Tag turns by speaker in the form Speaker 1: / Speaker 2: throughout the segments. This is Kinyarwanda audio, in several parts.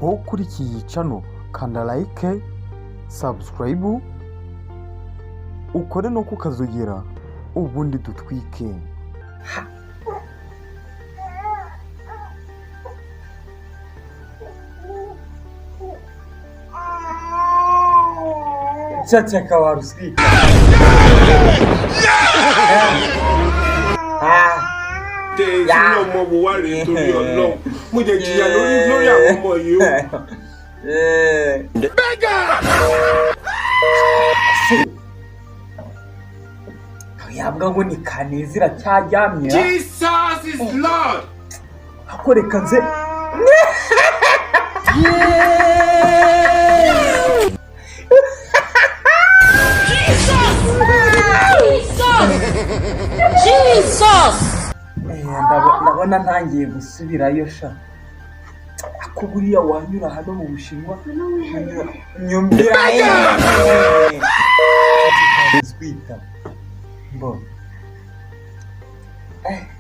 Speaker 1: Wowe ukurikiye iyi channel, kanda like, subscribe, ukore no kukazogera, ubundi dutwike.
Speaker 2: Ceceka wa ruswika.
Speaker 3: Tẹ sínú ọmọ wo wá rèé torí Ọlọ́run, mo jẹ jìyà lórí àwọn ọmọ yìí o.
Speaker 2: Yabwa ngo ni Kaneza iracyaryamye.
Speaker 3: Jesus is Lord.
Speaker 2: Ako reka nze.
Speaker 4: Jesus!
Speaker 2: Ndabona ntangiye gusubirayo sha. Ako buriya wanyura hano mu Bushinwa nyumvira twita mbo.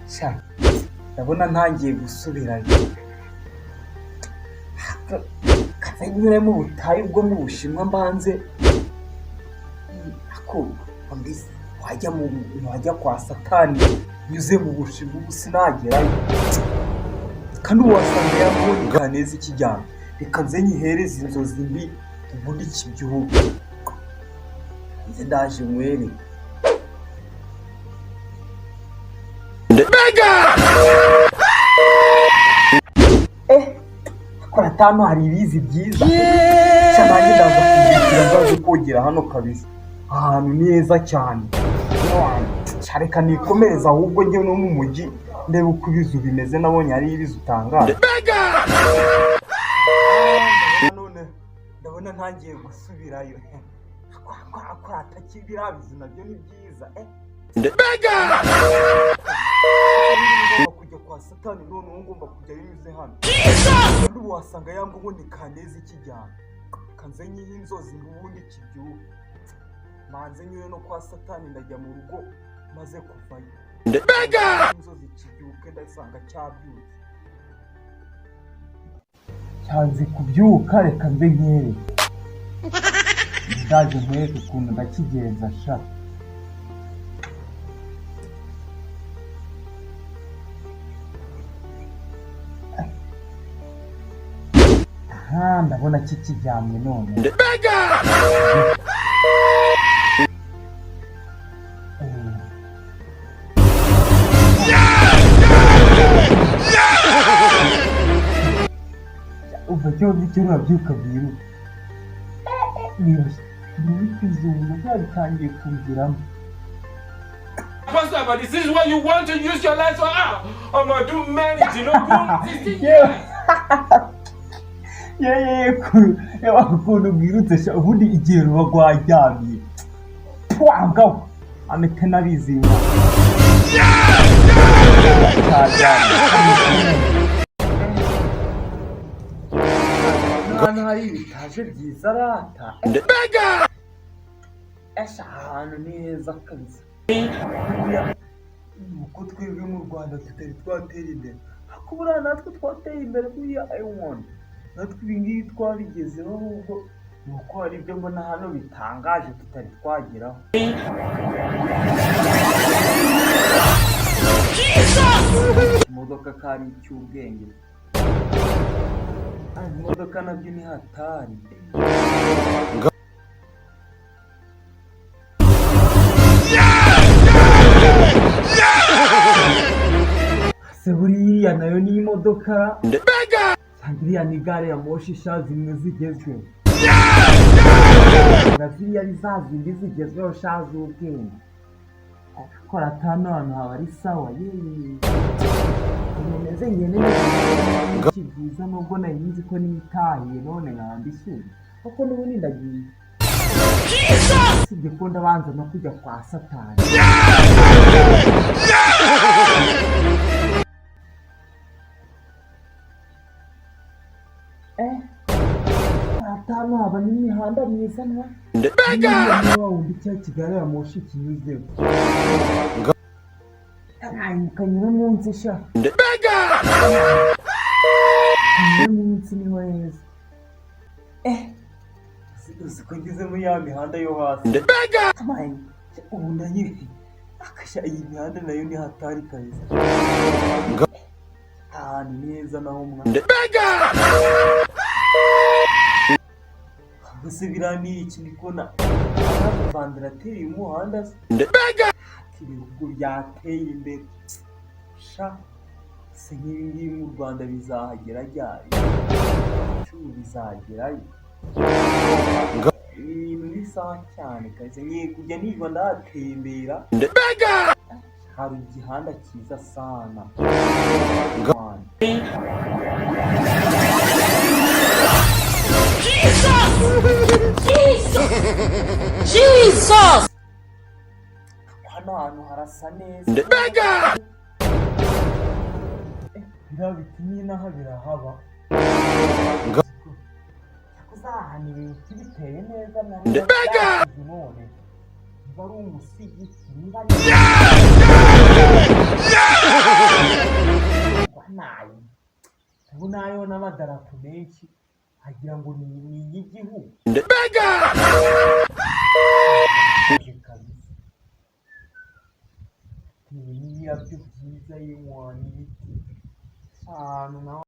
Speaker 2: Sha, ndabona ntangiye gusubirayo. Kaze nyure mu butayu bwo mu Bushinwa mbanze. Ako mbese wajya mu wajya kwa Satani nyuze mu Bushinwa, ubu sinagerayo. Kandi ubu wasanga yabonye Kaneza ikijyana. Reka nze nyihereze inzozi mbi ubundi kibyuka. Nze ndaje nywere. Kora tano hari ibizi byiza. Sha nanjye ndaza kubyishyura, nzaze kogera hano kabisa. Ahantu ni heza cyane. Sha reka nikomereze ahubwo njye no mu mujyi ndebe uko ibizu bimeze, nabonye hari ibizu utangaje. None ndabona ntangiye gusubirayo. Kwa atakibira bizu nabyo ni byiza. Ngomba kujya kwa Satani none ubu ngomba kujya binyuze hano. Kandi ubu wasanga yambwa ngo ni Kaneza ikijyana. Kanze nyihe inzozi ngo ubundi kibyuke. Manze nyure no kwa Satani, ndajya mu rugo maze kuvayo. Inzozi kibyuke ndasanga cyabyutse. Cyanze kubyuka, reka mbe nkere. Ndaje nkwereke ukuntu ndakigenza sha. Aha ndabona kikiryamye none. Umva cyo icyo urabyuka byiruka. Niba byatangiye kumviramo.
Speaker 3: Pastor, but this is what you want to use your life for. Ah, ọmọ ọdún 16, 16 years.
Speaker 2: Yewe, ukuntu bwirutse sha, ubundi igihe ruba rwaryamye pwangaho amete n'abizinga cyaryamye. Hano hari ibitaje byiza rata. Esha ahantu ni heza kabisa. Buriya uko twebwe mu Rwanda tutari twatera imbere, ariko buriya natwe twateye imbere buriya. I want natwe ibi ngibi twabigezeho, ahubwo ni uko hari ibyo mbona hano bitangaje tutari twageraho. Imodoka kari icy'ubwenge. Ah, imodoka nabyo ni hatari. Se buriya nayo ni imodoka cyangwa iriya ni gare ya moshi sha, zimwe zigezweho na ziriya ari za zindi zigezweho sha z'ubwenge. Kora tano hano haba ari sawa yeee. Bimeze ngende neza byiza, nubwo nari nzi ko nitahiye none nkaba mbishyuye kuko n'ubundi ndagiye. Usibye ko ndabanza no kujya kwa Satani. Atanu haba n'imihanda myiza nka niba wundi cya Kigali ya moshi kinyuzeho kanyura munsi sha, kanyura munsi niho heza. Eh, uzi ko ngeze muri ya mihanda yo hasi? Amaye, ubu ndanyine akashya. Iyi mihanda nayo ni hatari kabisa. Ahantu ni heza naho mwa. Gusa biriya ni iki ndi kubona? Vandarateri y'umuhanda se? Ibihugu byateye imbere sha. Se nk'ibi ngibi mu Rwanda bizahagera ryari? Cubu bizagerayo. Ibi bintu ni sawa cyane kabisa, ngiye kujya niba ndahatembera. Hari igihanda cyiza sana.
Speaker 4: Jesus!
Speaker 2: Hano hantu harasa neza. Biriya biti n'inaha birahaba. Cyakoze aha hantu ibiti biteye neza na none niba ari umusigiti, niba ari nayo, ndabona hariho n'amadarapo menshi, wagira ngo ni iy'igihugu kabisa. Bitewe n'ibirabyo byiza, yewe, n'ibiti ahantu naho.